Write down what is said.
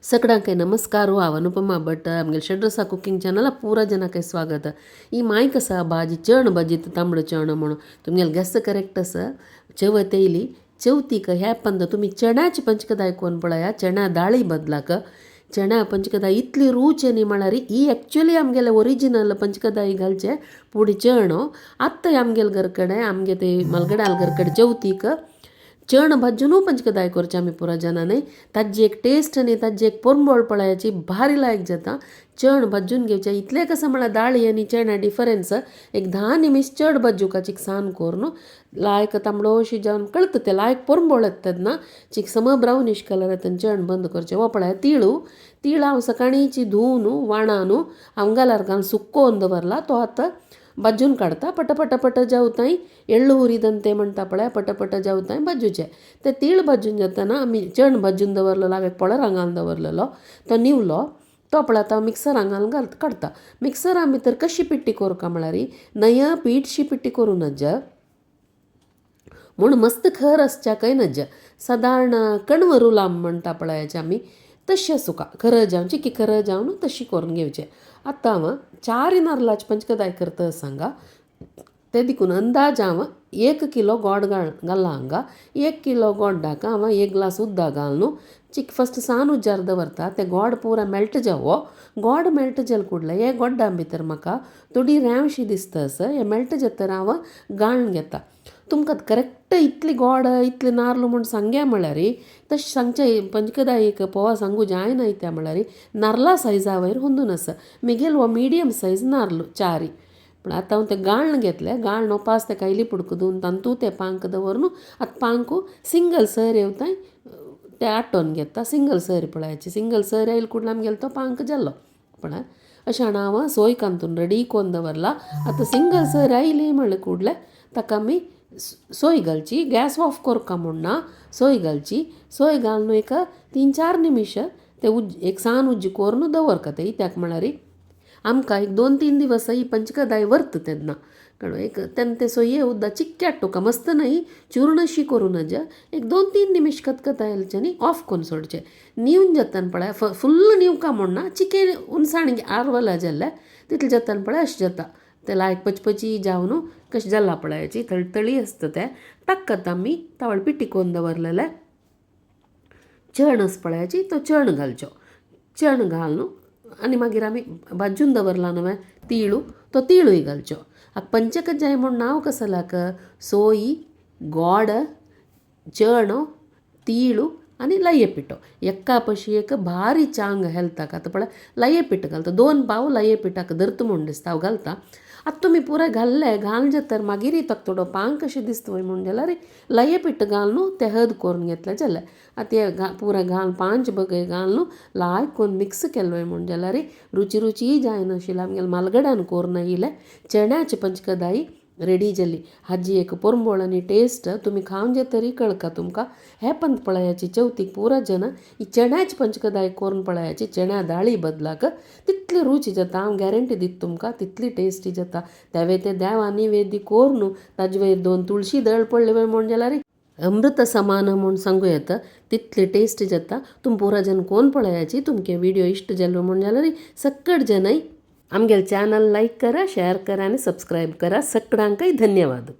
सगळ्यांक नमस्कार. हांव अनुपमा भट, आमगेले षड्रसा कुकिंग चॅनल पूरा जनाक स्वागत. ही मायक आसा भाजी चण भाजी तांबडो चण म्हणून तुमगेले गॅस करेक्ट आसा. चवथ येयली, चवथीक ह्या पंद तुमी चण्याची पंचकदाय कोण पळया, चण्या दाळी बदलाक चण्या पंचकदाय इतली रूच न्ही म्हळ्यार ही एक्चुअली आमगेले ओरिजिनल पंचकदाई घालचे पुडी चणो. आत्तां आमगेले घरकडे आमगे ते मलगडाल घरकडे चवथीक चण भाजून पंचकदाय करचे आमी पुरा जनां न्ही. ताजी एक टेस्ट न्ही, ताजी एक पोरंबोळ पळयाची भारी लायक जाता. चण भाजून घेवचे इतले कसं म्हळ्यार दाळी आनी चण्या डिफरन्स एक 10 निमिश चड भाजूका चिक सान करून लायक तांबडोशी जावन कळता ते लायक पोरंबोळ येता तेन्ना चिक सम ब्रावनिश कलर येता चण बंद करचें. हो पळय तिळू, तीळ हांव सकाळीची धुवन वाणान हांव घालार घालून सुकोवन दवरला, तो आतां भाजून काडता. पटपट पट जावताय एಳ್ಳು ಹುರಿದಂತೆ म्हणटा पळय, पटपट जावताय भाजूचे. ते तीळ भाजून जाताना आमी चण भाजून दवरलेलो, हांवें पळरां घालून दवरलेलो तो निवलो, तो पळय आतां मिक्सरां घालून घाल काडटा. मिक्सरा भितर कशी पिट्टी कोरका म्हळ्यार नया पीठशी पिट्टी करूं नज म्हूण मस्त खर आसच्याकय नज, सादारण कणवरू लांब म्हणटा पळयाचे आमी तशें सुका खर जावन चिकी खर जावन तशी करून घेवचें. आतां हांव 4 नारलाची पंचकदाय करता सांगा, ते देखून अंदाज हांव 1 किलो गोड घाला हांगा. 1 किलो गोडाक हांव 1 ग्लास उदक घालून चिक फस्ट सान उजार दवरता, ते गोड पुरा मेल्ट जावो. गोड मेल्ट जाल कुडले हे गोड्डा भितर म्हाका थोडी रेंवशी दिसता आसा, हे मेल्ट जातर हांव गाळून घेता. तुमकां करेक्ट इतली गोड इतले नारल म्हूण सांगया म्हळ्यार तशें सांगचें पंचकदाय एक पोवा सांगू जायना इत्या म्हळ्यार नारला सायजा वयर हुंदून आसा. मिगेल हो मिडियम सायज नारल 4. पूण आतां हांव तें गाळण घेतलें, गाळण पास तेका इल्ली पुडको धुवन तांतू तें पांक दवरून आतां पांकू सिंगल सर येवताय ते आटोवन घेता. सिंगल सर पळयाची सिंगल सर येयले कुडले आमगेलो तो पांक जालो. पण अशें जाणा हांव सोय कांतून रेडी कोन्न दवरला. आतां सिंगल सर आयली म्हणलें कुडले ताका आमी सोय घालची, गॅस ऑफ करका म्हूण ना, सोय घालची. सोय घालून एक 3-4 निमिश ते एक सान उज्ज करून दवरका ते, कित्याक म्हळ्यार आमकां एक 2-3 दिवस ही पंचकदाय व्हरता तेन्ना कळ्ळें. एक तेन्ना ते सोये उदक चिक्के हाडटुका मस्त न्हय चुर्णशी करूं नज, एक 2-3 निमिश खतखतायलचें न्ही ऑफ करून सोडचें. निवन जाताना पळय फुल्ल निवका म्हूण ना, चिके हुनसाण आरवला जाल्लें तितलें जाताना पळय अशें जाता ते लायक पचपची जावन कशें जाला पळयाची तळतळी आसता ते. ताका आमी तावळ पिट्टी करून दवरलेले चण आसा पळयाची तो चण घालचो. चण घालून आनी मागीर आमी भाजून दवरला न्हय तिळू, तो तिळूय घालचो. आतां पंचकज्जाय म्हूण नांव कसलाक सोय, गोड, चणो, तिळू आनी लये पिठो एका पशी एक भारी चांग हेल्थाक. आतां पळय लये पीठ घालता 2 पाव लये पिठाक धरता म्हूण दिसता हांव घालता. आतां तुमी पुराय घाल्ले घालून जातर मागीर ताका थोडो पांक कशें दिसता वय म्हूण जाल्यार लये पीठ घालून तें हद करून घेतलें जाल्यार आतां हें पुराय घालून 5 बगय घालून लायक करून मिक्स केलें म्हूण जाल्यार रुची रुची जायनाशिल्लें आमगेले मालगड्यान करून येयलें चण्याची पंचकदाई रेडी जाली. हाजी एक पोरंबोळ आनी टेस्ट तुमी खावन जे तरी कळका तुमकां. हे पंत पळयाची चवथीक पुरा जन ही चण्याची पंचकदाय करून पळयाची चण्या दाळी बदलाक तितली रुची जाता, हांव गॅरंटी दिता तुमकां तितली टेस्टी जाता. तेवे ते देवा निवेद्य करून ताजे वयर 2 तुळशी दळ पडले म्हूण जाल्यार अमृत समान म्हूण सांगू येता, तितली टेस्टी जाता. तुमी पुरा जन कोण पळयाची तुमगे विडियो इश्ट जालो म्हूण जाल्यार सक्कड जनय आमगेले चॅनल लायक करा, शेअर करा आनी सबस्क्रायब करा. सगळ्यांकय धन्यवाद.